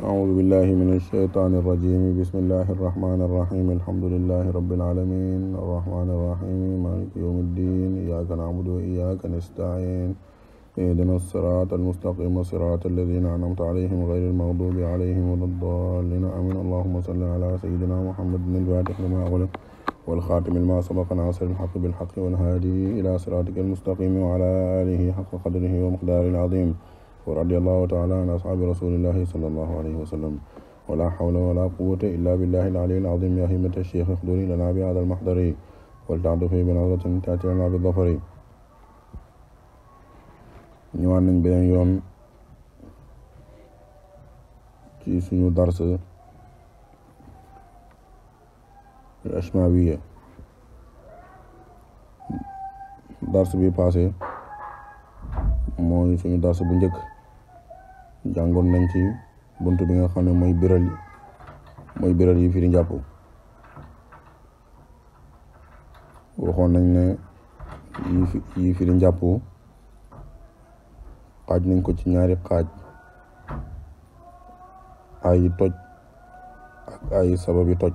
أعوذ بالله من الشيطان الرجيم. بسم الله الرحمن الرحيم. الحمد لله رب العالمين الرحمن الرحيم مالك يوم الدين. إياك نعبد وإياك نستعين. اهدنا الصراط المستقيم صراط الذين أنعمت عليهم غير المغضوب عليهم ولا الضالين آمين. اللهم صل على سيدنا محمد الفاتح لما أغلق والخاتم لما سبق ناصر الحق بالحق والهادي إلى صراطك المستقيم وعلى آله حق قدره ومقداره العظيم. ورضي الله تعالى عن أصحاب رسول الله صلى الله عليه وسلم. ولا حول ولا قوة إلا بالله العلي العظيم. يا همة الشيخ اخضري لنا بهذا المحضر ولتعطفي بنظرة تأتي لنا بالظفر. ñëwaat nañ beneen yoon ci suñu dars Ashmawiya. dars bi passé mooy suñu dars bu njëkk. jàngoon nañ ci buntu bi nga xam ne mooy biral yi firi njàpp. waxoon nañ ne yi firi njàpp xaaj nañ ko ci ñaari xaaj: ay toj ak ay sababi toj.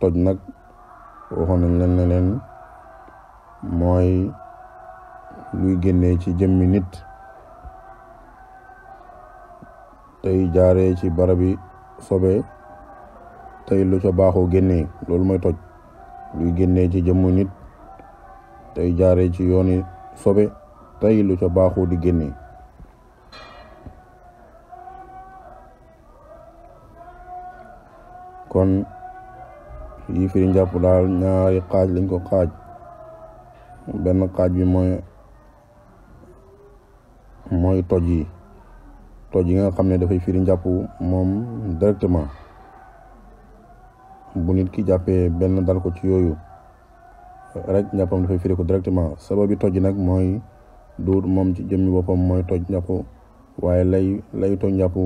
toj nag waxoon nañ leen ne leen mooy luy génnee ci jëmmi nit tey jaaree ci barabi sobe tey lu ca baaxoo génnee, loolu mooy toj. luy génnee ci jëmmu nit tey jaaree ci yooni sobe tey lu ca baaxoo di génnee. kon yi firi njàpp daal ñaari xaaj lañ ko xaaj. benn xaaj bi mooy toj yi nga xam ne dafay firi njàpp moom directement. bu nit ki jàppee benn dal ko ci yooyu rek njàppam dafay firi ko directement. sababi toj nag mooy duut moom ci jëmmi boppam mooy toj njàpp, waaye lay toj njàpp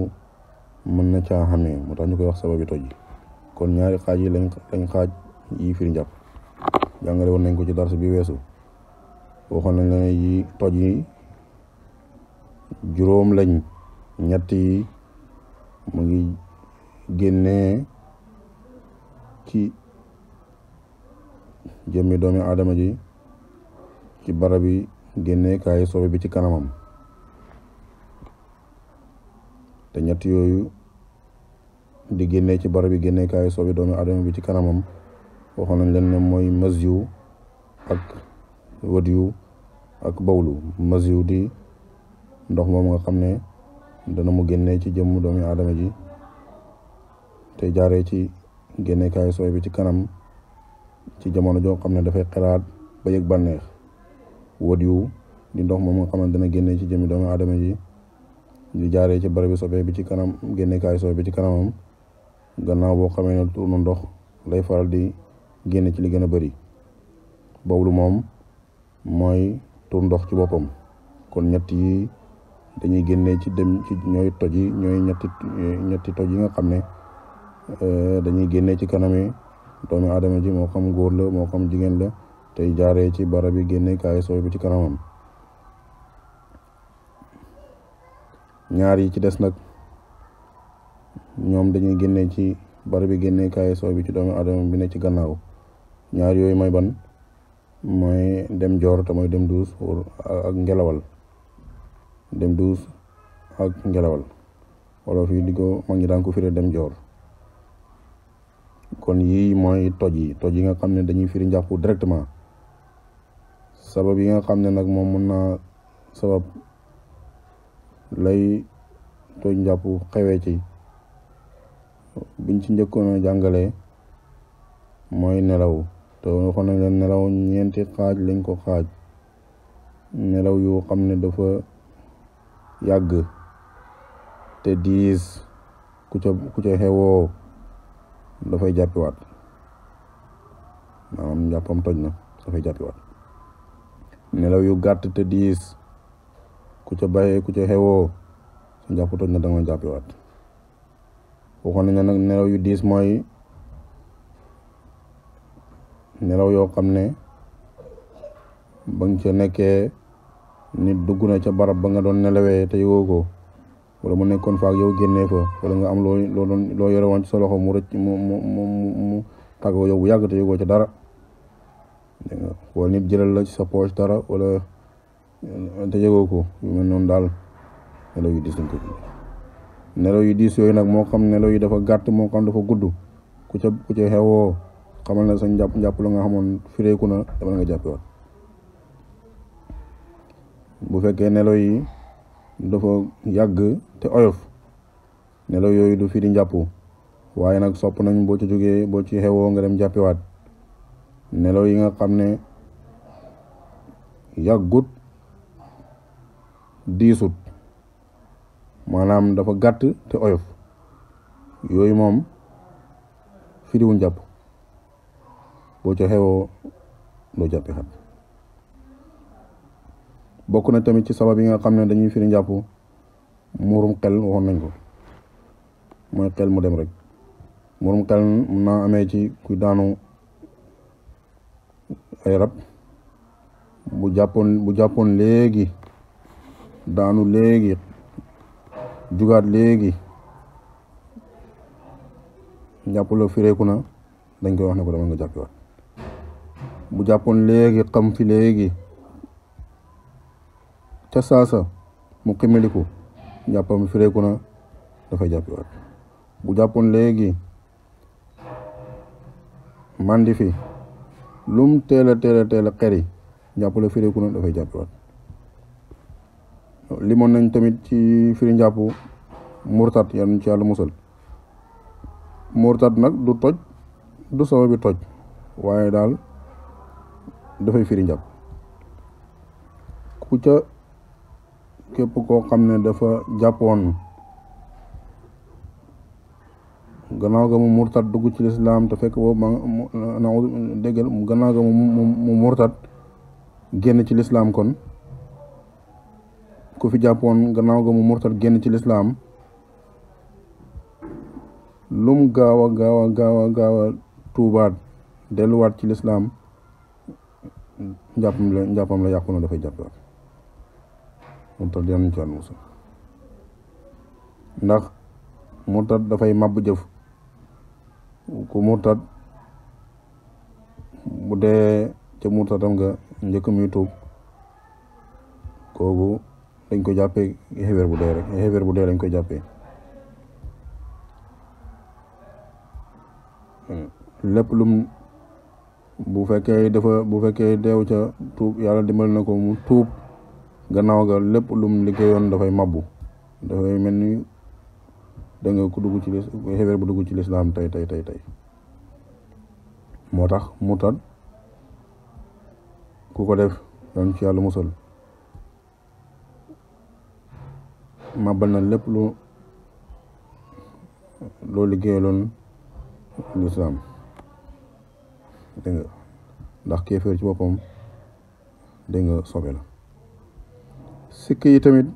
mën na caa xamee, moo tax ñu koy wax sababi toj. kon ñaari xaaj yi lañ xaaj yi firi njàpp. jàngale woon nañ ko ci dars bi weesu. waxoon nañ ne yi toj yi juróom lañ. ñett yi mu ngi génnee ci jëmmi doomi aadama ji ci barabi génnee kaay sobe bi ci kanamam. te ñett yooyu di génnee ci barabi génnee kaay sobe doomi aadama bi ci kanamam waxoon nañ leen ne mooy masyu ak wadiyu ak bawlu. masyu di ndox moom nga xam ne dana mu génnee ci jëmm doomi aadama ji te jaaree ci génnee kaay sobe bi ci kanam ci jamono joo xam ne dafay xalaat ba yëg bànneex. wadiyu di ndox moom nga xam ne dana génnee ci jëmmi doomi aadama ji di jaaree ci barabi sobe bi ci kanam génnee kaay sobe bi ci kanamam gannaaw boo xamee ne tuur na ndox lay faral di génne ci li gën a bëri. bawlu moom mooy tuur ndox ci boppam. kon ñett yi dañuy génnee ci ñooy toj yi ñooy ñetti toj yi nga xam ne dañuy génnee ci kanami doomi aadama ji, moo xam góor la moo xam jigéen la, tey jaaree ci barabi génnee kaay sobe bi ci kanamam. ñaar yi ci des nag ñoom dañuy génnee ci barabi génnee kaay sobe bi ci doomi aadama bi ne ci gannaaw. ñaar yooyu mooy ban? mooy dem joor te mooy dem duus ak ngelawal. dem duus ak ngelawal wala fii di ko mag ñi daan ko firee dem joor. kon yii mooy toj yi nga xam ne dañuy firi njàpp directement. sabab yi nga xam ne nag moom mën naa sabab lay toj njàpp xewee ci biñ ci njëkkoon a jàngalee mooy nelaw. te waxoon nañ leen nelaw ñeenti xaaj lañ ko xaaj. nelaw yu xam ne dafa yàgg te diis ku ca xewoo dafay jàppiwaat, maanaam njàppam toj na, dafay jàppiwaat. nelaw yu gàtt te diis ku ca xewoo sa njàpp toj na, danga jàppiwaat. waxoon nañ nag nelaw yu diis mooy nelaw yoo xam ne ba nga ca nekkee nit dugg na ca barab ba nga doon nelawee te yëgoo ko wala mu nekkoon fa ak yow génnee fa wala nga am loo yore woon ci sa loxo mu rëcc mu tàggoo yow bu yàgg te yëgoo ci dara wala nit jëlal la ci sa poche dara wala te yëgoo ko yu mel noonu daal nelaw yu diis lañ ko nelaw yu diis yooyu nag moo xam nelaw yi dafa gàtt moo xam dafa gudd ku ca xewoo xamal na sa njàpp la nga xamoon fireeku na dama nga jàppiwaat bu fekkee nelaw yi dafa yàgg te oyof nelaw yooyu du firi njàpp waaye nag sopp nañ boo ci jógee boo ci xewoo nga dem jàppiwaat nelaw yi nga xam ne yàggut diisut maanaam dafa gàtt te oyof yooyu moom firiwuñ jàpp boo ci xewoo doo jàppi xat bokk na tamit ci sabab yi nga xam ne dañuy firi njàpp muurum xel waxoon nañ ko mooy xel mu dem rek muurum xel mun naa amee ci kuy daanu ay rab bu jàppoon léegi daanu léegi jugaat léegi njàpp la fireeku na dañ koy wax ne ko dama nga jàppiwaat bu jàppoon léegi xam fi léegi ca saasa mu ximiliku njàppam fireeku na dafay jàppiwaat bu jàppoon léegi mandi fi lum teel a xeri njàpp la fireeku na dafay jàppiwaat limoon nañ tamit ci firi njàpp murtat yan ci yàlla musal murtat nag du toj du sababi toj waaye daal dafay firi njàpp ku ca képp koo xam ne dafa jàppoon gannaaw ga mu murtat dugg ci lislaam te fekk boobu na déggal gannaaw ga mu murtat génn ci lislaam kon ku fi jàppoon gannaaw ga mu murtat génn ci lislaam lum gaaw a tuubaat delluwaat ci lislaam njàppam la yàqu na dafay jàppiwaat murtat yan ci wàllu musal ndax murtat dafay màbb jëf ku murtat bu dee ca murtatam nga njëkk muy tuub kooku dañ ko jàppee xewer bu dee rek xewer bu dee lañ ko jàppee lépp lum bu fekkee deew ca tuub yàlla dimbal na ko mu tuub gannaaw ga lépp lum liggéeyoon dafay mabbu dafay mel ni da nga ku dugg ci xewer bu dugg ci lislaam tey moo tax murtad ku ko def dañ ci yàlla musal màbbal na lépp loo liggéeyaloon lislaam dégg nga ndax kéeféer ci boppam dégg nga sobe la sikk yi tamit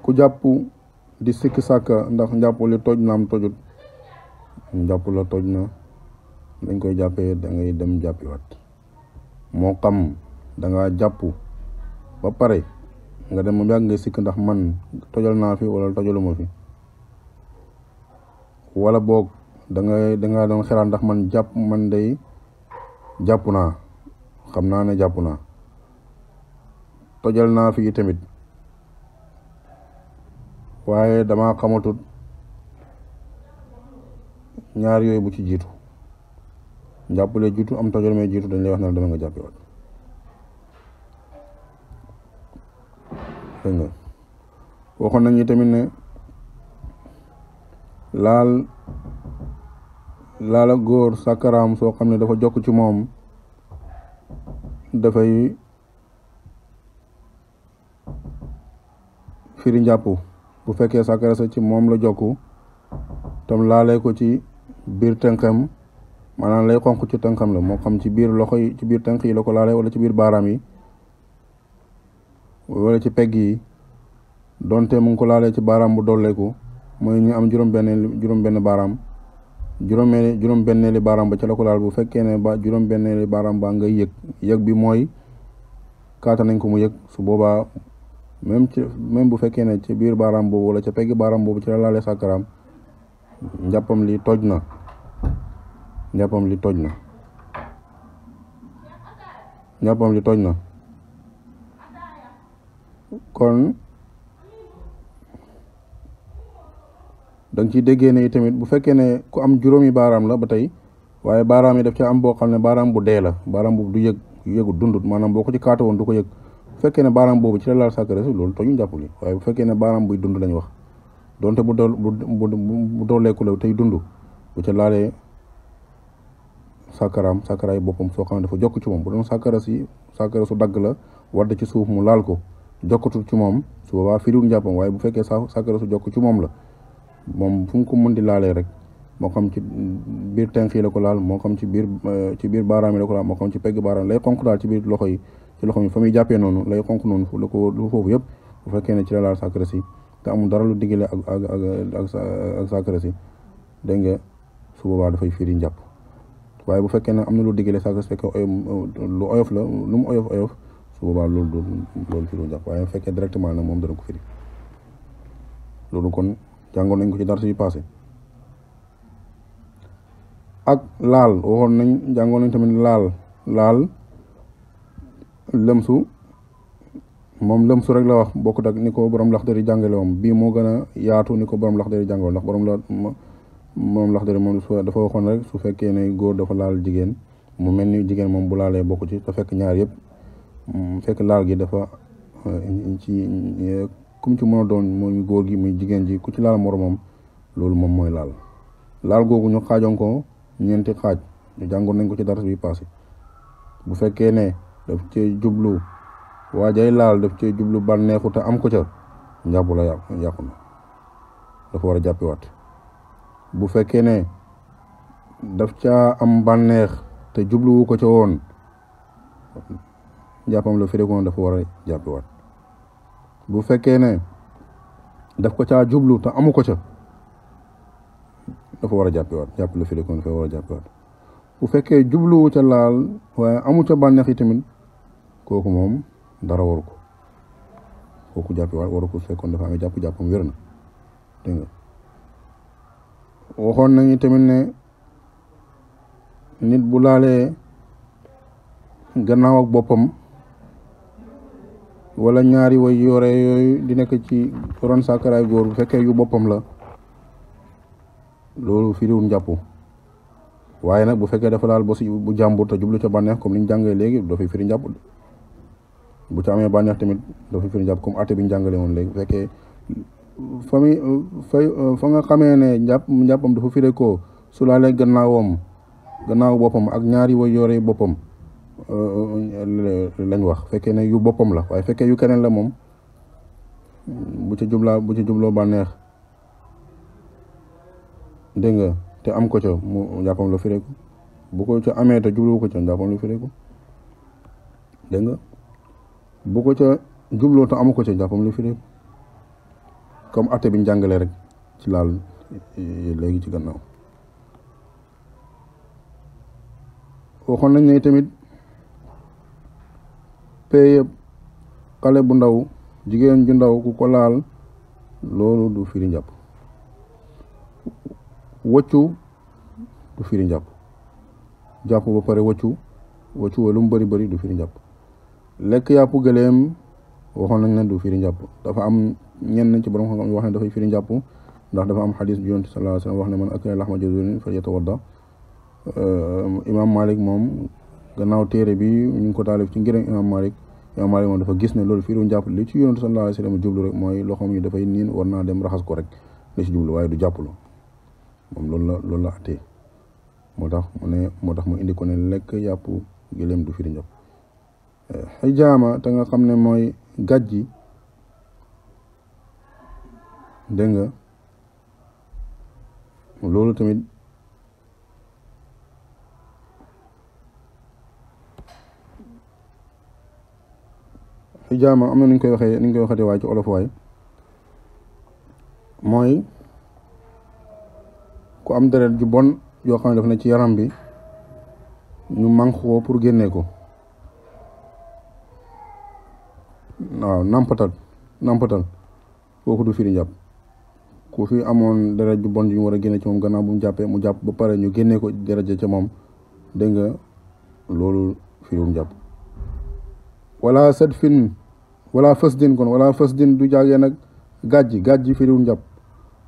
ku jàpp di sikk sàkka ndax njàpp li toj na am tojut njàpp la toj na dañ koy jàppee da ngay dem jàppiwaat moo xam da nga jàpp ba pare nga dem moom yàgg ngay sikk ndax man tojal naa fi wala tojaluma fi wala boog danga doon xelaat ndax man day jàpp naa xam naa ne jàpp naa tojal naa fi tamit waaye dama xamatut ñaar yooyu bu ci jiitu njàppale jiitu am tojal may jiitu dañ lay wax ne dama nga jàppiwaat dégg nga waxoon nañu tamit ne laala góor sàkkaraam soo xam ne dafa jokk ci moom dafay firi njàpp bu fekkee sàkkara sa ci moom la jokku tam laalee ko ci biir tënkam maanaam lay xonq ci tënkam la moo xam ci biir loxo yi ci biir tënk yi la ko laalee wala ci biir baaraam yi wala ci pegg yi donte mu ngi ko laalee ci baaraam bu dolleeku mooy ñu am juróom benn baaraam juróom benneeli baaraam ba ca la ko laal bu fekkee ne ba juróom benneeli baaraam ba nga yëg bi mooy kaata nañ ko mu yëg su boobaa même bu fekkee ne ci biir baaraam boobu wala ca peggi baaraam boobu ci la laalee sàkkaraam njàppam li toj na njàppam li toj na njàppam li toj na kon danga ciy déggee ne tamit bu fekkee ne ku am juróomi baaraam la ba tey waaye baaraam yi daf ca am boo xam ne baaraam bu dee la baaraam boobu du yëgu dundut maanaam boo ko ci kaata woon du ko yëg bu fekkee ne baaraam boobu ci la laal sàkkara si loolu toñu njàpp li waaye bu fekkee ne baaraam buy dund lañ wax donte bu dooleeku la tey dund bu ca laalee sàkkaraay boppam soo xam ne dafa jokk ci moom bu doon sàkkara su dagg la wadd ci suuf mu laal ko jokkatul ci moom su boobaa firiwul njàppam waaye bu fekkee sàkkara su jokk ci moom la moom fu mu ko mën di laalee rek moo xam ci biir tenq yi la ko laal moo xam ci biir baaraam yi la ko laal moo xam ci pegg baaraam lay xonq daal ci biir loxo yi ci loxo yi fa muy jàppee noonu lay xonq noonu la ko lu foofu yëpp bu fekkee ne ci la laal sàkkara si te amul dara lu diggale ak sàkkara si dégg nga su boobaa dafay firi njàpp waaye bu fekkee ne am na lu diggale sàkkara si fekkee lu oyof la lu mu oyof su boobaa loolu firi njàpp waaye bu fekkee directement nag moom dana ko firi loolu kon jàngoon nañ ko ci dara si passé ak laal waxoon nañ jàngoon nañ tamit laal lëmsu moom lëmsu rek la wax bokkut ak ni ko borom Laxdari jàngale woon bii moo gën a yaatu ni ko borom Laxdari jàngale ndax borom Laxdari moom dafa waxoon rek su fekkee ne góor dafa laal jigéen mu mel ni jigéen moom bu laalee bokku ci te fekk ñaar yëpp fekk laal gi dafa ci kum ci mën a doon muy góor gi muy jigéen ji ku ci laal moromam loolu moom mooy laal googu ñu xaajoon ko ñeenti xaaj ñu jàngoon nañ ko ci dars bi passé bu fekkee ne daf cee jublu waajay laal daf cee jublu bànneexu te am ko ca njàpp la yàqu na dafa war a jàppiwaat bu fekkee ne daf caa am bànneex te jubluwu ko ca woon njàppam la firikoon dafa war a jàppiwaat bu fekkee ne daf ko caa jublu te amu ko ca dafa war a jàppiwaat jàpp la firikoon dafa war a jàppiwaat bu fekkee jubluwu ca laal waaye amu ca bànneex yi tamit kooku moom dara waru ko kooku jàppiwaat waru ko su fekkoon dafa amee jàppam wér na dégg nga waxoon nañu tamit ne nit bu laalee gannaaw ak boppam wala ñaari way yore yooyu di nekk ci ron sàkkaraay góor bu fekkee yu boppam la loolu firiwul njàpp waaye nag bu fekkee dafa laal bu jàmbur te jublu ca bànneex comme ni ñu jàngee léegi dafay firi njàpp bu ca amee bànneex tamit dafay firi njàpp comme atte bi ñu jàngale woon léegi bu fekkee fa nga xamee ne njàppam dafa firi ko su laalee gannaaw boppam ak ñaari way yore boppam lañ wax fekkee ne yu boppam la waaye fekkee yu keneen la moom bu ci jubloo bànneex dégg nga te am ko ca mu njàppam la fireeku bu ko ca amee te jubluwu ko ca njàppam la fireeku dégg nga bu ko ca jubloo te amu ko ca njàppam la fireeku comme atte bi ñu jàngale rek ci laal léegi ci gannaaw waxoon nañ ne tamit péyëb xale bu ndaw jigéen ju ndaw ku ko laal loolu du firi njàpp wëccu du firi njàpp jàpp ba pare wëccu wa lu mu bëri du firi njàpp lekk yàpp gëleem waxoon nañ ne du firi njàpp dafa am ñenn ci borom xam-xam wax ne dafay firi njàpp ndax dafa am xadis bi yonent sallallahu alayhi wasallam wax ne man akala laxma jazurin falyatawadda imam Malik moom gannaaw téere bi ñu ngi ko taalif ci ngir imam Malik moom dafa gis ne loolu firiwu njàpp li ci yonent sallallahu alayhi wasallam jublu rek mooy loxoom yi dafay niin war naa dem raxas ko rek li ci jublu waaye du jàpplu moom loolu la attee moo tax mu indi ko ne lekk yàpp gëléem du firi njàpp xijaama te nga xam ne mooy gàjji dégg nga loolu tamit xijaama am na nuñ koy waxee waaye ci olof waay mooy ku am deret ju bon yoo xam ne daf na ci yaram bi ñu manq ko pour génnee ko waaw nampatal nampatal kooku du firi njàpp. ku fi amoon deret ju bon ju ñu war a génne ci moom gannaaw bu mu jàppee mu jàpp ba pare ñu génnee ko deret ja ca moom dégg nga loolu firiwum njàpp. wala sat fin wala fës din kon wala fës din du jàggee nag gàjji firiwul njàpp.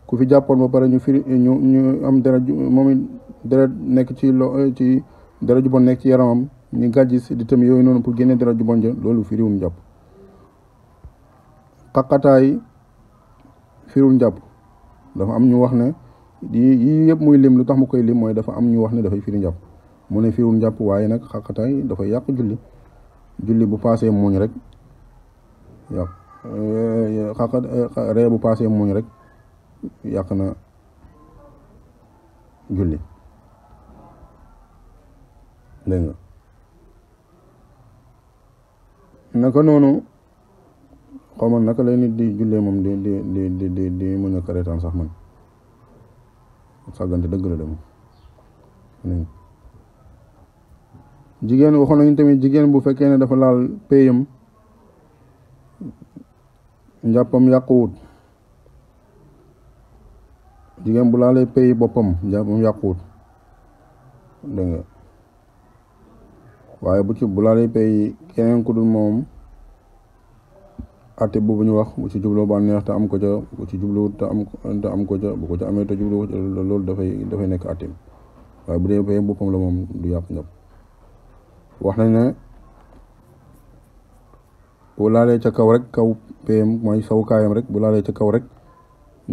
ku fi jàppoon ba pare ñu am deret ju moom deret nekk ci deret ju bon nekk ci yaramam ñu gàjji si di tam yooyu noonu pour génne deret ju bon ja loolu firiwul njàpp. xaqataay firiwul njàpp. dafa am ñu wax ne yii yëpp muy lim lu tax mu koy lim mooy dafa am ñu wax ne dafay firi njàpp mu ne firiwul njàpp waaye nag xaqataay dafay yàq julli bu paasee muñ rek yàq ree bu paasee muñ rek yàq na julli dégg nga naka noonu xaw ma naka lay nit di jullee moom di muñ a kareetaan sax man sàggante dëgg la dem jigéen waxoon nañu tamit jigéen bu fekkee ne dafa laal péyam njàppam yàquwut. jigéen bu laalee péy boppam njàppam yàquwut dégg nga waaye bu laalee péy keneen ku dul moom ate boobu ñu wax bu ci jubloo ba neex te am ko ca bu ci jublu te am ko ca bu ko ca amee te jublu loolu dafay nekk atem waaye bu dee péy boppam la moom du yàq njàpp. wax nañ ne bu laalee ca kaw rek kaw péyam mooy sawukaayam rek bu laalee ca kaw rek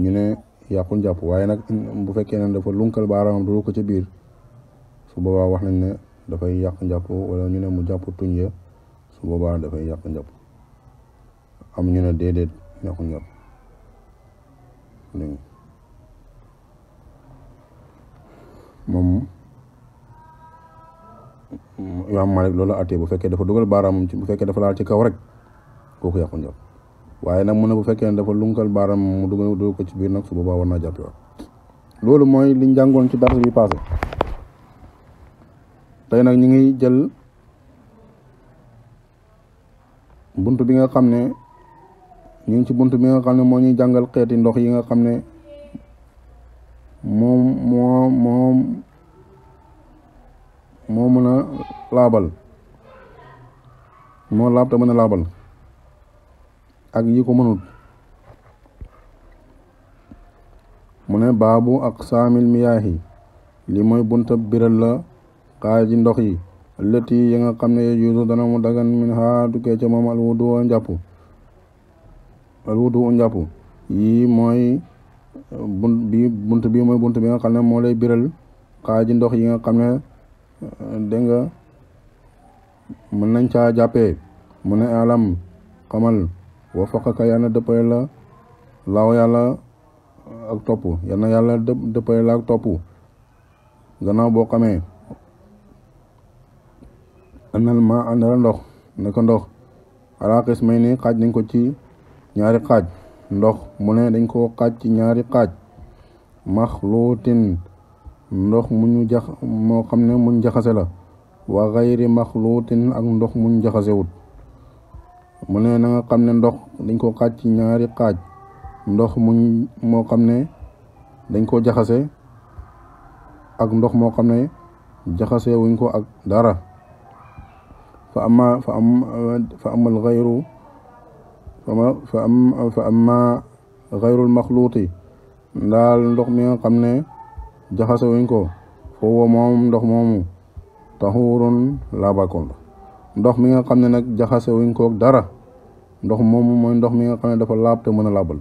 ñu ne yàqul njàpp waaye nag bu fekkee ne dafa lunkal baaraamam du ko ca biir su boobaa wax nañ ne dafay yàq njàpp wala ñu ne mu jàpp tuñ ya su boobaa dafay yàq njàpp am ñu ne déedéet yàqul njàpp moom Imaam Maalik loolu àttee bu fekkee dafa dugal baaraamam ci bu fekkee dafa laal ci kaw rek kooku yàqul njàpp waaye nag mu ne bu fekkee ne dafa lunkal baaraam mu dugal ko ci biir nag su boobaa war naa jàppi waat loolu mooy liñ jàngoon ci dars bi passé tey nag ñu ngi jël bunt bi nga xam ne ñu ngi ci bunt bi nga xam ne moo ñuy jàngal xeeti ndox yi nga xam ne moom moo mën a laabal moo laab te mën a laabal ak yi ko mënut mu ne baabu ak saamil miyaahi li mooy bunta biral la xaaji ndox yi lëtti yi nga xam ne yuusu dana mu dagan min ha tukkee ca moom alwudu njàpp yi mooy bunt bi mooy bunt bi nga xam ne moo lay biral xaaji ndox yi nga xam ne dégg nga mën nañ caa jàppee mu ne alam xamal wa faqaka yàlla dëppale la laaw yàlla ak topp yàlla dëppale la ak topp gannaaw boo xamee anal ma àndala ndox naka ndox ala qismayni xaaj nañ ko ci ñaari xaaj ndox mu ne dañ ko xaaj ci ñaari xaaj maxluutin ndox muñu moo xam ne muñ jaxase la wa xayri maxluutin ak ndox muñ jaxasewut mu ne na nga xam ne ndox dañ ko xaaj ci ñaari xaaj ndox muñ moo xam ne dañ ko jaxase ak ndox moo xam ne jaxase wuñ ko ak dara fa amma xayrul maxluuti ndaal ndox mi nga xam ne jaxase wuñ ko foofu moom ndox moomu taxurun laabakon la ndox mi nga xam ne nag jaxase wuñ ko dara ndox moomu mooy ndox mi nga xam ne dafa laab te mën a laabal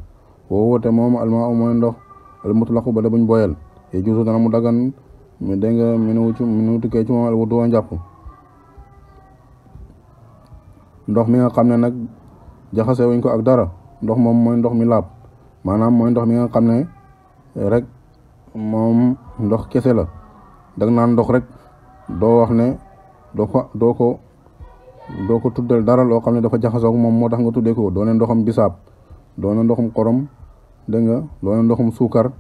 foofu te moom almaa mooy ndox al mutlaqu ba da buñ boyal ye juusu dana mu dagan mi dégg nga minu tukkee ci moom al wudu njàpp ndox mi nga xam ne nag jaxase wuñ ko ak dara ndox moom mooy ndox mi laab maanaam mooy ndox mi nga xam ne rek moom ndox kese la dag naan ndox rek doo wax ne doo ko tuddal dara loo xam ne dafa jaxasoog moom moo tax nga tuddee ko doone ndoxam bisaab doone ndoxum xorom dégg nga doone ndoxum suukar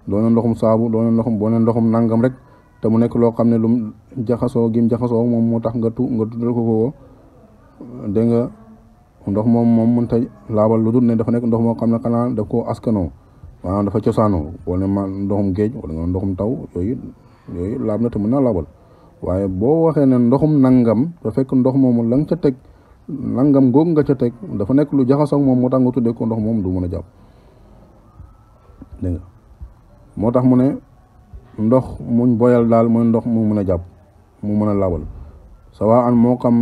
doone ndoxum saabu doone ndoxum nangam rek te mu nekk loo xam ne lum jaxasoo gim jaxasoo moom moo tax nga tuddal ko dégg nga ndox moom mënta laabal lu dul ne dafa nekk ndox moo xam ne xanaa daf koo askanoo maanaam dafa cosaanoo wala ma ndoxum géej wala nga ndoxum taw yooyu laab na te mën naa laabal waaye boo waxee ne ndoxum nangam da fekk ndox moomu la nga ca teg nangam googu nga ca teg dafa nekk lu jaxasoo moom moo tax nga tuddee ko ndox moom du mën a jàpp dégg nga moo tax mu ne ndox muñ boyal daal mooy ndox mu mën a jàpp mu mën a laabal sawa an moo xam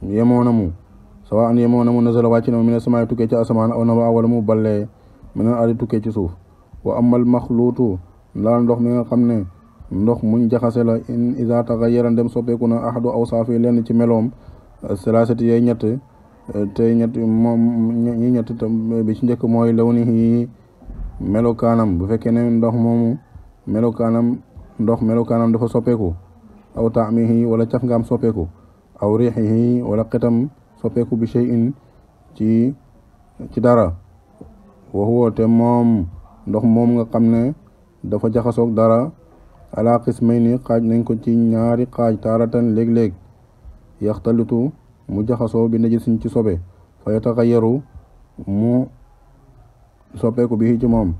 yemoo na mu nasala wàcc na mu ne samaay tukkee ci asamaan aw na wala mu ballee mën a ari tukkee ci suuf wa amal maxluutu laal ndox mi nga xam ne ndox muñ jaxase la in iza taxayyara dem soppeeku na ahadu awsaafi lenn ci meloom salaasati yay ñett te ñett moom ñi ñett bi ci njëkk mooy lawnihi melokaanam bu fekkee ne ndox moomu melokaanam dafa soppeeku aw taamihi wala caf ngaam soppeeku aw riixihi wala xetam soppeeku bi shay'in ci dara wa huwa te moom ndox moom nga xam ne dafa jaxasoog dara ala qismayni xaaj nañ ko ci ñaari xaaj taaratan léeg-léeg yaxtalitu mu jaxasoo bi najisin ci sobe fa yataxayaru mu soppeeku bi ci moom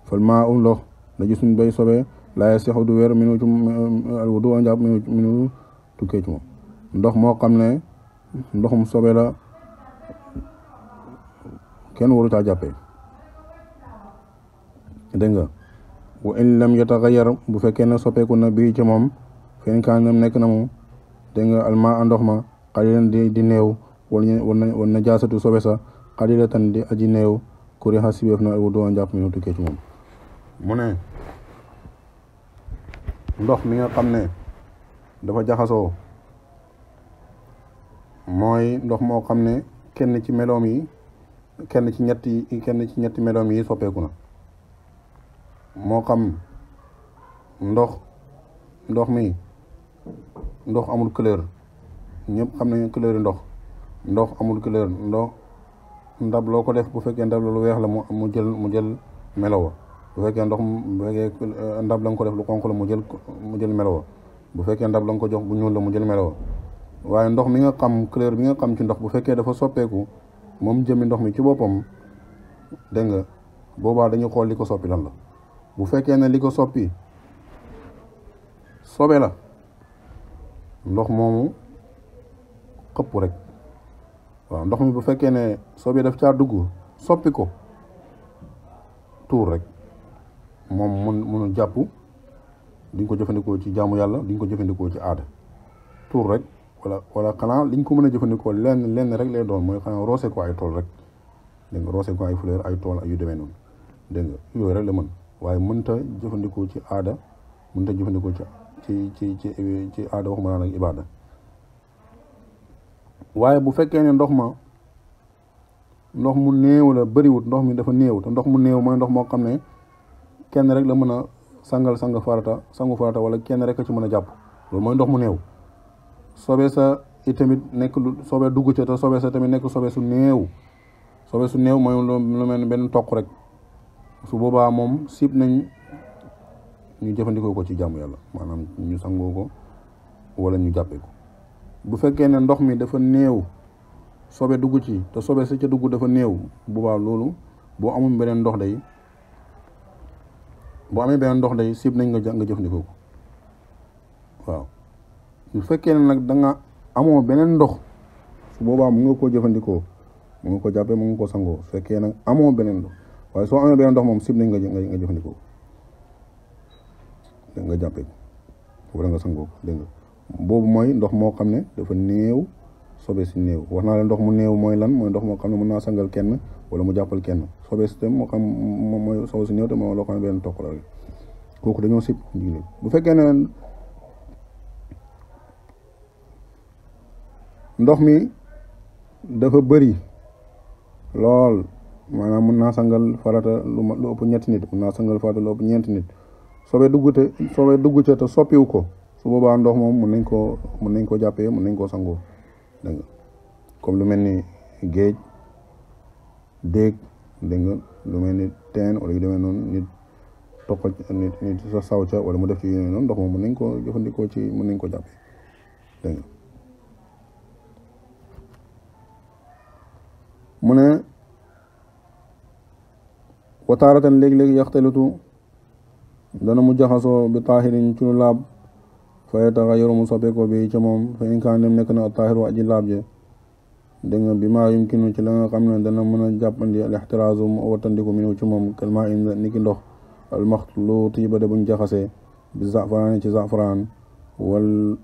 fal maa u ndox najisun bay sobe laa yasixu du wér minu ci alwudu njàpp minu tukkee ci moom ndox moo xam ne ndoxum sobe la kenn waru caa jàppee dégg nga wa in lam yataxayar bu fekkee ne soppeeku na bii ci moom fen kaan nam nekk na mu dégg nga alma ndox ma xalilan di néew wala na jaasatu sobe sa xalilatan di aji néew kuri xa sibeef na alwudu njàpp minu tukkee ci moom mu ne ndox mi nga xam ne dafa jaxasoo mooy ndox moo xam ne kenn ci ñetti meloom yi soppeeku na moo xam ndox mi amul couleur ñëpp xam nañu couleur yi ndox amul couleur ndab loo ko def bu fekkee ndab lu weex la mu jël melo wa bu fekkee ndab la nga ko def lu xonq la mu jël melo wa bu fekkee ndab la nga ko jox bu ñuul la mu jël melo wa waaye ndox mi nga xam couleur bi nga xam ci ndox bu fekkee dafa soppeeku moom jëmi ndox mi ci boppam dégg nga boobaa dañu xool li ko soppi lan la bu fekkee ne li ko soppi sobe la ndox moomu xëpp rek waaw ndox mi bu fekkee ne sobe daf caa dugg soppi ko tuur rek moom mënul jàpp duñ ko jëfandikoo ci jaamu yàlla duñ ko jëfandikoo ci aada tuur rek wala xanaa liñ ko mën a jëfandikoo lenn rek lay doon mooy xanaa roose ko ay tool rek dégg nga roose ko ay fleur ay tool yu demee noonu dégg nga yooyu rek la mën waaye mënta jëfandikoo ci aada mënta jëfandikoo ci aada waxuma naa nag ibaada waaye bu fekkee ne ndox mu néew la bëriwut ndox mi dafa néew te ndox mu néew mooy ndox moo xam ne kenn rek la mën a sangu farata wala kenn rek a ci mën a jàpp loolu mooy ndox mu néew sobe sa itamit nekk lu sobe dugg ca te sobe sa tamit nekk sobe su néew mooy lu mel ni benn toq rek su boobaa moom sib nañ ñu jëfandikoo ko ci jàmm yàlla maanaam ñu sangoo ko wala ñu jàppee ko bu fekkee ne ndox mi dafa néew sobe dugg ci te sobe sa ca dugg dafa néew boobaa loolu boo amee beneen ndox day sib nañ nga jëfandikoo ko waaw bu fekkee ne nag da nga amoo beneen ndox su boobaa mu nga koo jëfandikoo mu nga ko jàppee mu nga ko sangoo su fekkee nag amoo beneen ndox waaye soo amee beneen ndox moom sib nañ nga jëfandikoo dégg nga jàppee ko wala nga sangoo ko dégg nga boobu mooy ndox moo xam ne dafa néew sobe si néew wax naa la ndox mu néew mooy lan mooy ndox moo xam ne mën naa sangal kenn wala mu jàppal kenn sobe si tam moo xam moom mooy sobe si néew te moo loo xam ne benn tokk la rek kooku dañoo sib jigéen bu fekkee ne ndox mi dafa bëri lool maanaam mën naa sangal farata lu ëpp ñetti nit mën naa sangal farata lu ëpp ñeenti nit sobe dugg ca te soppiwu ko su boobaa ndox moom mën nañ ko jàppee mën nañ koo sangoo dégg nga comme lu mel ni géej déeg dégg nga lu mel ni teen wala yu demee noonu nit toqal nit sa saw ca wala mu def ci yu noonu ndox moom mën nañ ko jëfandikoo mën nañ ko jàppee dégg nga mu ne wataaratan léegi-léegi yaxtalitu dana mu jaxasoo bi taahirin ci lu laab fa yataxayyaru mu soppeekoo bi ca moom fa in kaan dem nekk na taahiru aji laab je dégg nga bi maa yumkinu ci la nga xam ne dana mën a jàppandi al ixtiraasu mu wattandiku minu ci moom kalma in ni ki ndox almaxluuti ba de buñ jaxasee bi zafaraani ci zafaraan wal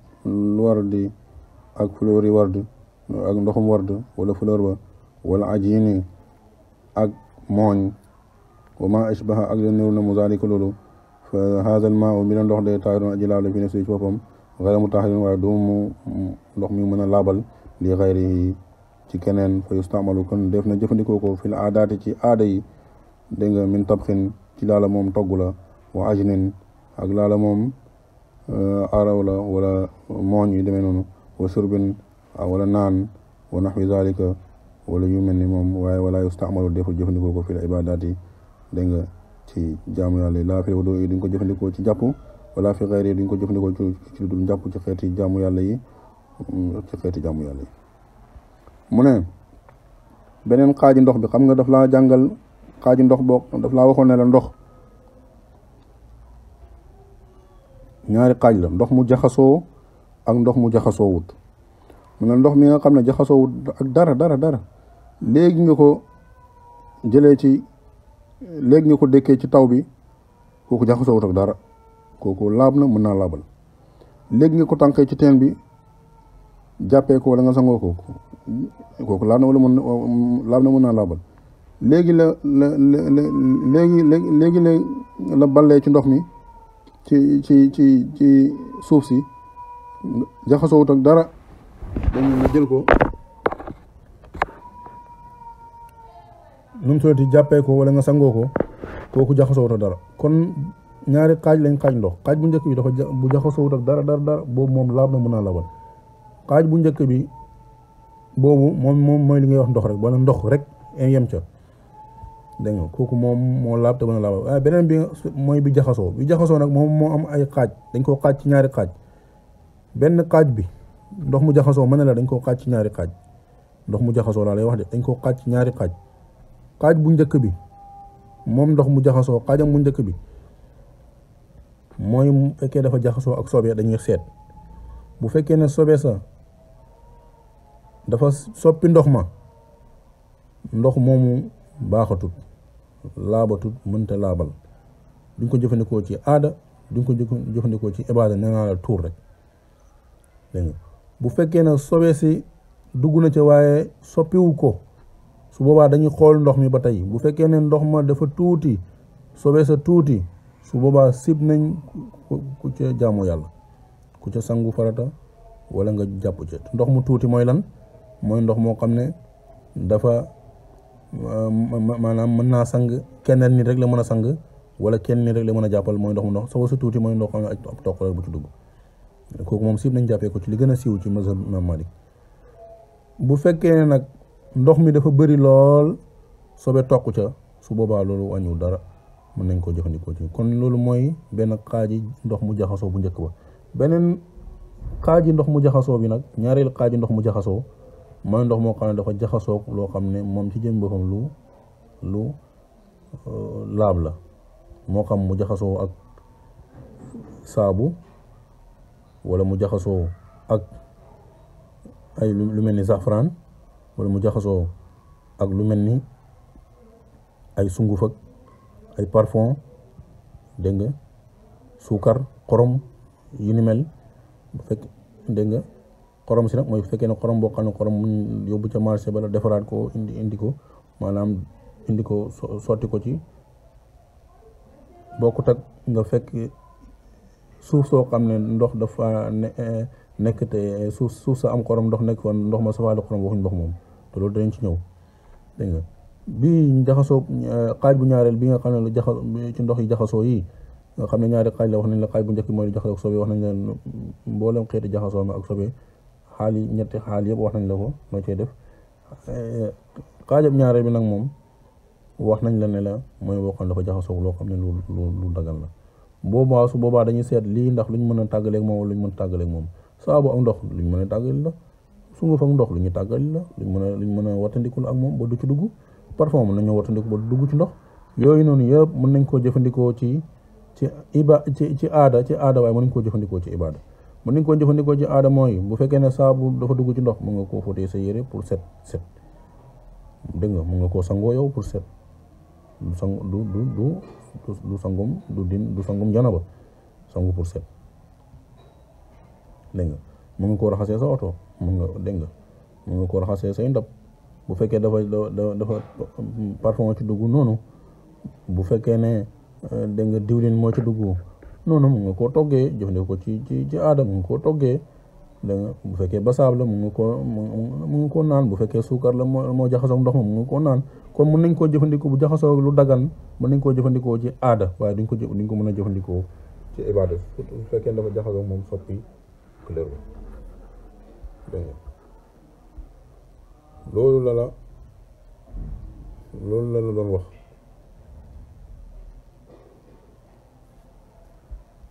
wardi ak fleur yi ward ak ndoxum ward wala fleur ba wala ajini ak mooñ wa ma ashbaha ak leen niru na mu zalika loolu fa haada al maa mi la ndox de taahirun aji laab la fi ne si boppam xayra mutahhirin waaye doomu ndox mi mën a laabal li xayrihi ci keneen fa yustamalu kon def na jëfandikoo ko fil aadaati ci aada yi dégg nga min tabxin ci laala moom togg la wa ajnin ak laala moom araw la wala mooñ yu demee noonu wa surbin wala naan wa naxwi zalika wala yu mel ni moom waaye wala yustamalu deful jëfandikoo ko fil ibadaat yi dégg nga ci jaamu yàlla yi laa fi wudu yi duñ ko jëfandikoo ci jàpp wala fi xayri yi duñ ko jëfandikoo ci dul jàpp ci xeeti jaamu yàlla yi mu ne beneen xaaji ndox bi xam nga daf laa jàngal xaaji ndox boo daf laa waxoon ne la ndox ñaari xaaj la ndox mu jaxasoo ak ndox mu jaxasoo wut mu ne ndox mi nga xam ne jaxasoo wut ak dara léegi nga ko jëlee ci léegi nga ko dëkkee ci taw bi kooku jaxasoo wut ak dara kooku laab na mën naa laabal léegi nga ko tànkee ci teen bi jàppee ko wala nga sangoo kooku laab na wala mën naa laabal léegi la ballee ci ndox mi ci suuf si jaxasoo wut ak dara dañu nga jël ko nu mu tuddati jàppee ko wala nga sangoo ko kooku jaxasoo wut ak dara kon ñaari xaaj lañ xaaj ndox xaaj bu njëkk bi dafa bu jaxasoo wut ak dara boobu moom laab na mën naa laabal xaaj bu njëkk bi boobu moom mooy li ngay wax ndox rek wala ndox rek yem ca dégg nga kooku moom moo laab te mën a laabal waaye beneen bi mooy bi jaxasoo nag moom moo am ay xaaj dañ koo xaaj ci ñaari xaaj benn xaaj bi ndox mu jaxasoo mën na la dañ koo xaaj ci ñaari xaaj ndox mu jaxasoo laa lay wax de dañ koo xaaj ci ñaari xaaj bu njëkk bi moom ndox mu jaxasoo xaajam bu njëkk bi mooy mu fekkee dafa jaxasoo ak sobe dañuy seet bu fekkee ne sobe sa dafa soppi ndox moomu baaxatut laabatut mënta laabal duñ ko jëfandikoo ci aada duñ ko jëfandikoo ci ibaada nee naa la tuur rek dégg nga bu fekkee ne sobe si dugg na ca waaye soppiwu ko su boobaa dañuy xool ndox mi ba tey bu fekkee ne ndox ma dafa tuuti sobe sa tuuti su boobaa sib nañ ku ca jaamu yàlla ku ca sangu farata wala nga jàpp ca ndox mu tuuti mooy lan mooy ndox moo xam ne dafa maanaam mën naa sang kenn nit rek la mën a sang wala kenn nit rek la mën a jàppal mooy ndox mu ndox sobe sa tuuti mooy ndox xam ne ab toq rek bu ci dugg kooku moom sib nañ jàppee ko ci li gën a siiw ci mazhab Imam Malik bu fekkee ne nag ndox mi dafa bëri lool sobe toq ca su boobaa loolu wàññiwul dara mën nañ koo jëfandikoo ci kon loolu mooy benn xaaji ndox mu jaxasoo bu njëkk ba beneen xaaji ndox mu jaxasoo bi nag ñaareel xaaji ndox mu jaxasoo mooy ndox moo xam ne dafa jaxasoo loo xam ne moom ci jëm boppam lu laab la moo xam mu jaxasoo ak saabu wala mu jaxasoo ak ay lu mel ni safran wala mu jaxasoo ak lu mel ni ay sunguf ak ay parfum dégg nga suukar xorom yu ni mel bu fekk dégg nga xorom si nag mooy bu fekkee ne xorom boo xam ne xorom mun yóbbu ca marché bala defaraat ko indi ko maanaam indi ko sotti ko ci bokkut ak nga fekk suuf soo xam ne ndox dafa nekk te suuf sa am xorom ndox nekk fa ndox ma safaale xorom waxuñ ndox moom te loolu danañ ci ñëw dégg nga bii jaxasoo xaaj bu ñaareel bi nga xam ne lu ci ndox yi jaxasoo yi nga xam ne ñaari xaaj la wax nañ la xaaj bu njëkk mooy lu jaxasoo ak sobe wax nañ leen mboolem xeeti jaxasoo mi ak sobe xaal yi ñetti xaal yëpp wax nañ la ko noo cee def xaajab ñaareel bi nag moom wax nañ la ne la mooy boo xam ne dafa jaxasoo loo xam ne lu dagal la boobaa su boobaa dañuy seet lii ndax luñ mën a tàggaleeg moom wala luñ mën a tàggaleeg moom saabu ak ndox luñ mën a tàggal la sunguf ak ndox lu ñu tàggal la luñ mën a wattandikul ak moom ba du ci dugg. parfum mën nañoo wattandiku ba du dugg ci ndox yooyu noonu yëpp mën nañ koo jëfandikoo ci aada waaye mën nañ koo jëfandikoo ci ibaada. mën nañ koo jëfandikoo ci aada mooy bu fekkee ne saabu dafa dugg ci ndox mën nga koo fóotee sa yére pour set dégg nga mën nga koo sangoo yow pour set du sangum janaba sangu pour set dégg nga mën nga koo raxasee sa oto mën nga koo raxasee say ndab bu fekkee dafa parfum ci dugg noonu bu fekkee ne dégg nga diwlin moo ci dugg noonu mën nga koo toggee jëfandikoo ko ci aada mën nga koo toggee dégg nga bu fekkee basaab la mën nga koo naan bu fekkee suukar la moo jaxasoo ndox ma mën nga koo naan kon mën nañ koo jëfandikoo bu jaxasoo lu dagan mën nañ koo jëfandikoo ci aada waaye duñ ko mën a jëfandikoo ci ibaada surtout bu fekkee dafa jaxasoo moom soppi couleur bi dégg nga loolu la doon wax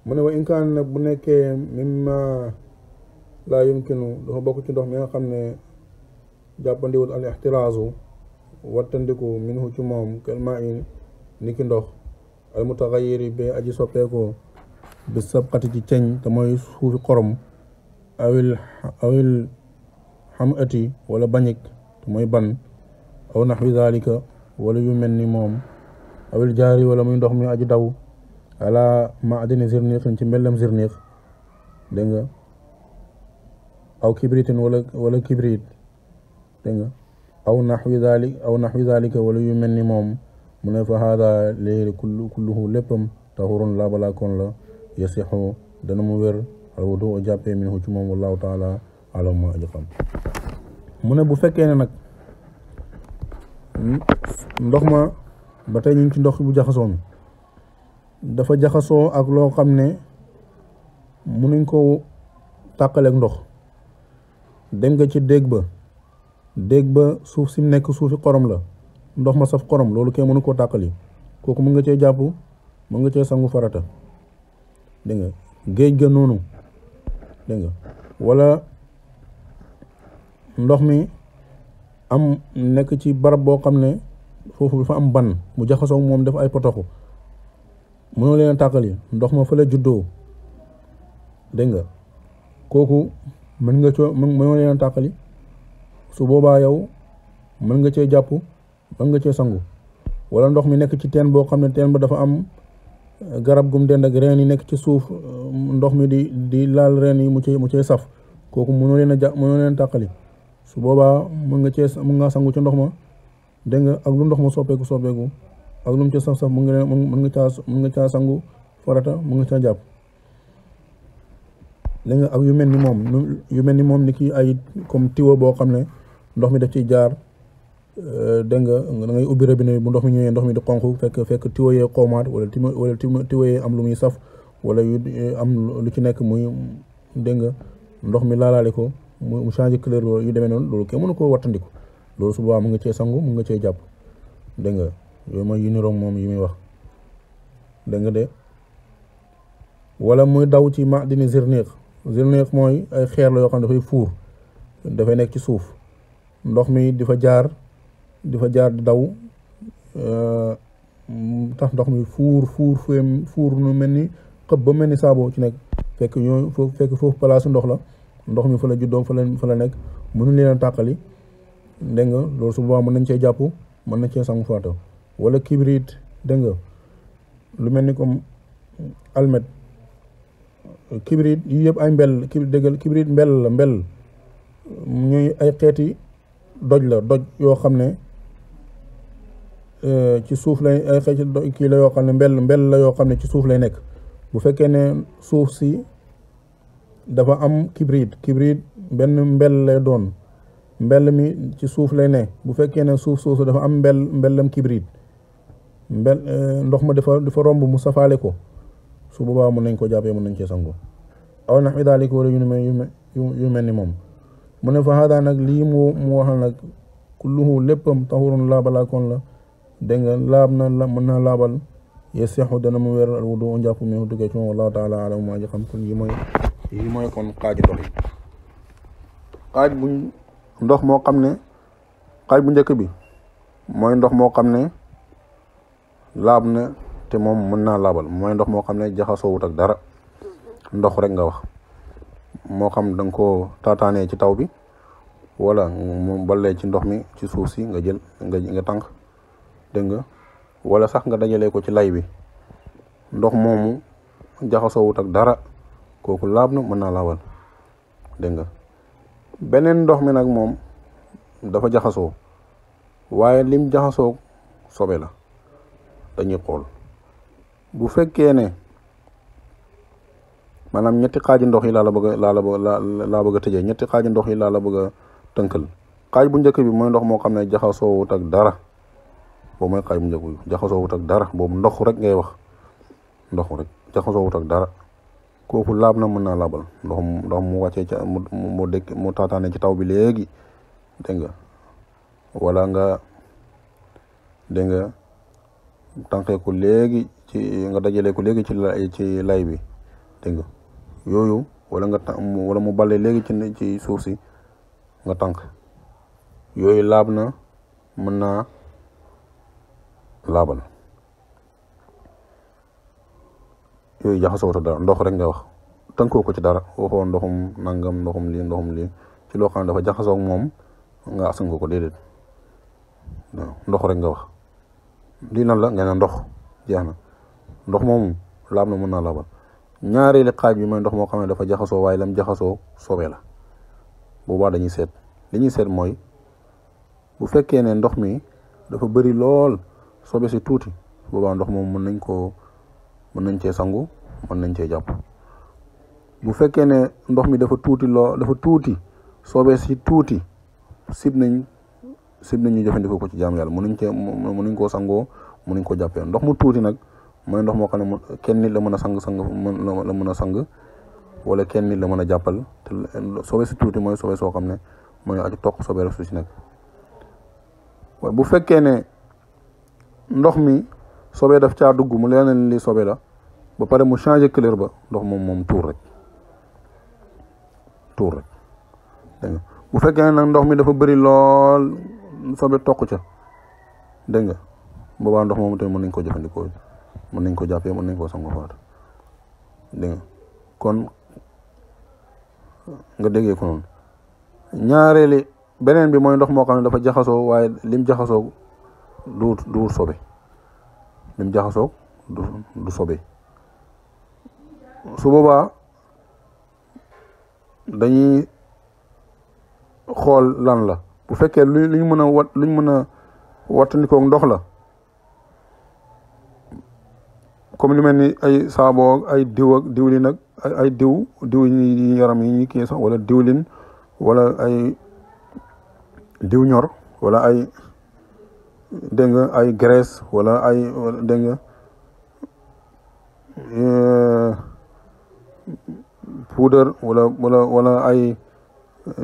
mu ne wa in kaan nag bu nekkee mimma laa yumkinu dafa bokk ci ndox mi nga xam ne jàppandiwul al ixtiraasu wattandiku minhu ci moom kelma in ni ki ndox al mutaxayiri ba aji soppeekoo bi sabqati ci ceñ te mooy suufi xorom awil xam ati wala bañik te mooy ban aw naxwi zalika wala yu mel ni moom awil jaari wala muy ndox mi aji daw ala maadini zirniq ci mbellam zirniq dégg nga aw kibritin wala kibrit dégg nga aw naxwi zalika wala yu mel ni moom mu ne fa hada léegi kulluhu léppam tahurun laabalaakoon la yasixu dana mu wér al wudu o jàppee minhu ci moom wallahu taala alam ma aji xam mu ne bu fekkee ne nag ndox ma ba tey ñu ngi ci ndox bu jaxasoo mi dafa jaxasoo ak loo xam ne mënuñ ko tàqaleeg ndox dem nga ci déeg ba suuf si mu nekk suufi xorom la ndox ma saf xorom loolu kenn mënu koo tàqali kooku mën nga cee jàpp mën nga cee sangu farata dégg nga géej ga noonu dégg nga wala ndox mi am nekk ci barab boo xam ne foofu dafa am ban mu jaxasoo moom def ay potoxu mënoo leen a tàqali ndox ma fa la juddoo dégg nga kooku mënoo leen a tàqali su boobaa yow mën nga cee jàpp mën nga cee sangu wala ndox mi nekk ci teen boo xam ne teen ba dafa am garab gum dend ak reen yi nekk ci suuf ndox mi di laal reen yi mu cee saf kooku mënoo leen a tàqali su boobaa mën nga sangu ci ndox ma dégg nga ak lu ndox ma soppeeku ak lu mu ci saf mën nga caa sangu farata mën nga caa jàpp dégg nga ak yu mel ni moom ni ki ay comme tiwo boo xam ne ndox mi daf ciy jaar dégg nga da ngay ubbi robinet bu ndox mi ñëwee ndox mi di xonq fekk tiwo yee xoomaat wala tiwo yee am lu muy saf wala yu am lu ci nekk muy dégg nga ndox mi laalaale ko mu changé couleur loolu yu demee noonu loolu kenn mënu koo wattandiku loolu su boobaa mu nga cee sangu mu nga cee jàpp dégg nga yooyu mooy yu niroog moom yi muy wax dégg nga de wala muy daw ci maadini zirniq mooy ay xeer la yoo xam ne dafay fuur dafay nekk ci suuf ndox mi di fa jaar di daw tax ndox mi fuur nu mel ni xëb ba mel ni saaboo ci nekk fekk foofu palaasu ndox la ndox mi fa la juddoo fa la nekk mënu leen a tàqali dégg nga loolu su boobaa mën nañ cee jàpp mën nañ cee sangu faata wala kibrit dégg nga lu mel ni comme almet kibrit yi yëpp ay mbell déggal kibrit mbell ñuy ay xeeti doj yoo xam ne ci suuf lay ay xeeti kii la yoo xam ne mbell la yoo xam ne ci suuf lay nekk bu fekkee ne suuf si dafa am kibrit benn mbell lay doon mbell mi ci suuf lay ne bu fekkee ne suuf soosu dafa am mbellam kibrit ndox ma dafa romb mu safaale ko su boobaa mën nañ ko jàppee mën nañ cee sango aw nax wi daalik wala yu mel ni moom mu ne fa hada nag lii mu wax nag kulluhu léppam tahurun laabalaakoon la dégg nga laab na mën naa laabal yasixu dana mu wér al wudu njàpp mi duggee ci moom wallahu taala alam maa ji xam kon yi mooy kon xaaji ndox yi xaaj buñ ndox moo xam ne xaaj bu njëkk bi mooy ndox moo xam ne laab na te moom mën naa laabal, mooy ndox moo xam ne jaxasoowut ak dara, ndox rek nga wax, moo xam da nga koo taataanee ci taw bi wala mu ballee ci ndox mi ci suuf si nga jël nga tànk, dégg nga, wala sax nga dajalee ko ci lay bi, ndox moomu jaxasoowut ak dara, kooku laab na mën naa laabal, dégg nga. beneen ndox mi nag moom dafa jaxasoo, waaye lim jaxasoo sobe la, dañuy xool bu fekkee ne maanaam ñetti xaaji ndox yi laa bëgg a tëjee, ñetti xaaji ndox yi laa la bëgg a tënkal. xaaj bu njëkk bi mooy ndox moo xam ne jaxasoowut ak dara, boobu mooy xaaj bu njëkk bi, jaxasoowut ak dara, boobu ndox rek ngay wax, ndox rek jaxasoowut ak dara, kooku laab na mën naa laabal, ndox mu wàccee ca mu taataane ci taw bi léegi, dégg nga, wala nga dégg nga tànqee ko léegi nga dajalee ko léegi ci lay bi, dégg nga, yooyu wala mu balle léegi ci suuf si nga tànk, yooyu laab na mën naa laabal, yooyu jaxasoo ta dara, ndox rek nga wax, tënkoo ko ci dara, waxoo ndoxum nangam ndoxum lii ci loo xam ne dafa jaxasoo ak moom nga asan ko déedéet, ndox rek nga wax. lii nan la nga ne ndox, jeex na, ndox moomu laab na mën naa laabal. ñaareeli xaaj bi mooy ndox moo xam ne dafa jaxasoo, waaye lam jaxasoo sobe la, boobaa dañuy seet, li ñuy seet mooy bu fekkee ne ndox mi dafa bëri lool sobe si tuuti, boobaa ndox moom mën nañ cee sangu, mën nañ cee jàpp. bu fekkee ne ndox mi dafa tuuti sobe si tuuti, sib nañ ñu jëfandikoo ko ci jaamu yàlla, mënuñ koo sangoo, mënuñ koo jàppee. ndox mu tuuti nag mooy ndox moo xam ne kenn nit la mën a la mën a sang, wala kenn nit la mën a jàppal, te sobe si tuuti mooy sobe soo xam ne mooy aju toq sobe rek su si nekk. waaye bu fekkee ne ndox mi sobe daf caa dugg mu leen li sobe la, ba pare mu changé couleur ba, ndox moom tuur rek, dégg nga. bu fekkee ne nag ndox mi dafa bëri lool sobe toq ca, dégg nga, boobaa ndox moomu tamit mën nañ ko jëfandikoo, mën nañ ko jàppee, mën nañ koo sango faat, dégg nga. kon nga déggee ko noonu. ñaareeli beneen bi mooy ndox moo xam ne dafa jaxasoo, waaye lim jaxasoo du sobe, lim jaxasoo du sobe. su boobaa dañuy xool lan la. bu fekkee luñ mën a wattandikoo ndox la, comme lu mel ni ay saaboo, ay diw ak diwlin ak ay diw yi yaram yi ñuy kii sax, wala diwlin, wala ay diw ñor, wala ay dégg nga ay graisse, wala ay dégg nga poudre, wala ay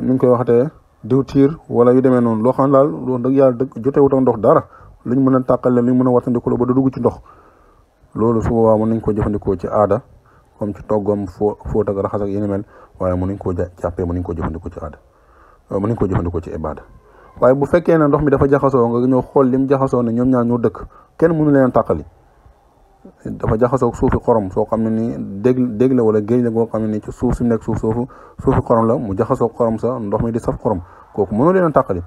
nuñ koy waxatee diw tiir, wala yu demee noonu, loo xam daal wax dëgg yàlla jotewut ak ndox dara, luñ mën a tàqale, luñ mën a wattandikoo ba du dugg ci ndox, loolu su boobaa mën nañ ko jëfandikoo ci aada, comme ci toggam fóot ak raxas ak yéni mel, waaye mën nañ koo jàppee, mën nañ koo jëfandikoo ci aada, mën nañ koo jëfandikoo ci ibaada. waaye bu fekkee ne ndox mi dafa jaxasoo, nga ñëw xool lim jaxasoo ne ñoom ñaar ñoo dëkk, kenn mënu leen tàqali, dafa jaxasoo suufi xorom soo xam ne nii dégg la wala géej la goo xam ne nii ci suuf si nekk suufi xorom la, mu jaxasoo xorom sa ndox mi di saf xorom, kooku mënu leen tàqali,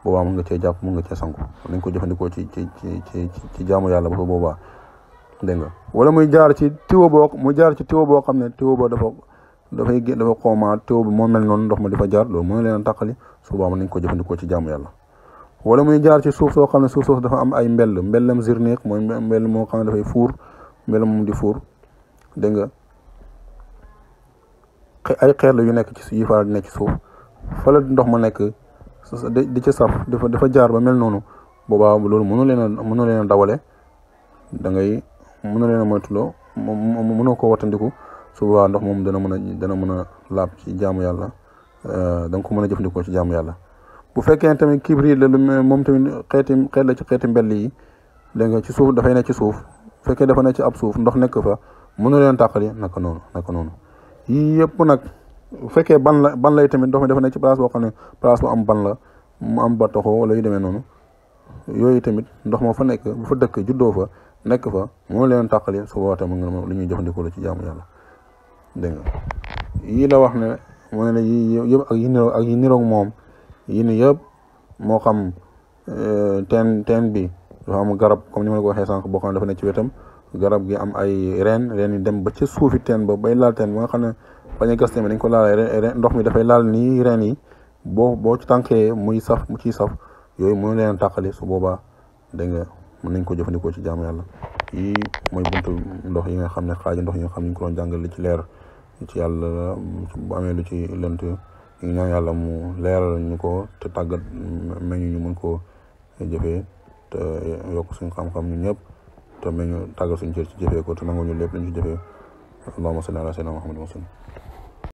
boobaa mën nga cee jàpp, mën nga cee sangu, mën nañ ko jëfandikoo ci jaamu yàlla ba boobaa, dégg nga. wala muy jaar ci tiwo boo xam ne tiwo boo dafa xoomaa, tiwo bi moo mel noonu, ndox ma di fa jaar, loolu mënu leen tàqali, su boobaa mën nañ ko jëfandikoo ci jaamu yàlla. wala muy jaar ci suuf soo xam ne suuf soosu dafa am ay mbellam zirniq, mooy mbell moo xam ne dafay fuur, mbell moom di fuur, dégg nga, ay xeer la yu nekk ci yi faral di nekk ci suuf, fa la ndox ma nekk di ci saf, dafa jaar ba mel noonu, boobaa loolu mënu leen a dawale, da ngay mënu leen a moytuloo, mënoo ko wattandiku, su boobaa ndox moom dana mën a laab ci jaamu yàlla, da nga ko mën a jëfandikoo ci jaamu yàlla. bu fekkee tamit kibrit la moom tamit xeet la ci xeeti mbell yi, dégg nga, ci suuf dafay nekk ci suuf, bu fekkee dafa nekk ci ab suuf ndox nekk fa, mënu leen tàqali naka noonu. yii yëpp nag bu fekkee ban lay tamit ndox mi dafa nekk ci place boo xam ne place bu am ban la mu am ba toxoo wala yu demee noonu yooyu tamit ndox moo fa nekk bu fa dëkk juddoo fa nekk fa moo leen tàqali su boobaa tamit nga lu ñuy jëfandikoo la ci jaamu yàlla dégg nga yii la wax ne moo ne la yii yëpp ak yi niroog moom yi ni yëpp moo xam teen bi dafa am garab comme ni ma la ko waxee sànq boo xam ne dafa nekk ci wetam garab gi am ay reen yi dem ba ca suufi teen ba bay laal teen ba nga xam ne bañ a gas tamit dañ ko laal ndox mi dafay laal nii reen yi boo ci tànkee mu ciy saf yooyu mënu leen tàqali su boobaa dégg nga mën nañ ko jëfandikoo ci jaamu yàlla yii mooy buntu ndox yi nga xam ne xaaji ndox yi nga xam ne ñu ko doon jàngal li ci leer ci yàlla bu amee lu ci lënt ñu ñaan yàlla mu leeral ñu ko te tàggat meñu ñu mën koo jëfee te yokk suñu xam-xam ñu ñëpp te meñu tàggat suñu cër ci jëfee ko te nangu ñu lépp lañ ci jëfee allahumma salli ala sayyidina muhammadin wa sallam